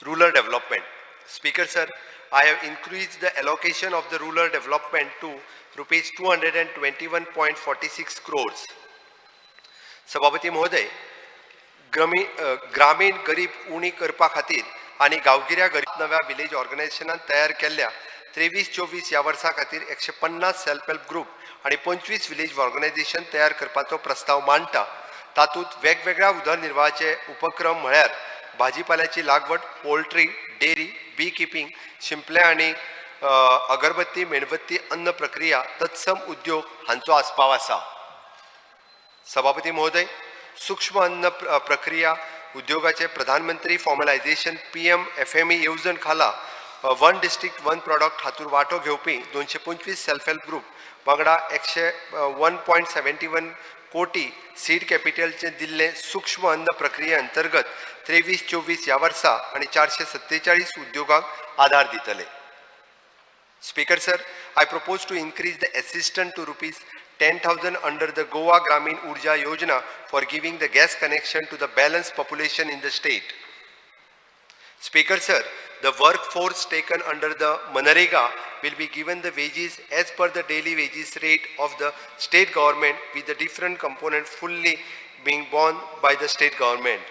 Rural development. Speaker sir, I have increased the allocation of the rural development to rupees 221.46 crores. सभापती महोदय, ग्रामीण गरीब उणी करपा खातीर आनी गांवगिऱ्या गरीब नव्या विलेज ऑर्गनायझेशनान तयार केल्ल्या 23-24 ह्या वर्सा खातीर 150 सेल्फ हेल्प ग्रुप आनी 25 विलेज ऑर्गनायझेशन तयार करपाचो प्रस्ताव मांडटा. तातूंत वेगवेगळ्या उदरनिर्वाहाचे उपक्रम म्हळ्यार भाजीपाल्याची लागवड, पोल्ट्री, डेअरी, बी किपींग, शिंपले आनी अगरबत्ती, मेणबत्ती, अन्न प्रक्रिया, तत्सम उद्योग हांचो आस्पाव आसा. सभापती महोदय, सूक्ष्म अन्न प्रक्रिया उद्योगाचे प्रधानमंत्री फॉर्मलायझेशन पीएम एफएमई येवजण खाला वन डिस्ट्रिक्ट वन प्रॉडक्ट हातूंत वांटो घेवपी 225 सेल्फ हेल्प ग्रुप वांगडा एकशे 1.71 कोटी सीड कॅपिटलचे दिल्ले सूक्ष्म अन्न प्रक्रिये अंतर्गत 23-24 ह्या वर्सा आनी 447 उद्योगांक आदार दितले. Speaker sir, I propose to increase the assistance to rupees 10,000 under the Goa Gramin Urja Yojana for giving the gas connection to the balanced population in the state. Speaker sir, the workforce taken under the Manarega will be given the wages as per the daily wages rate of the state government, with the different component fully being borne by the state government.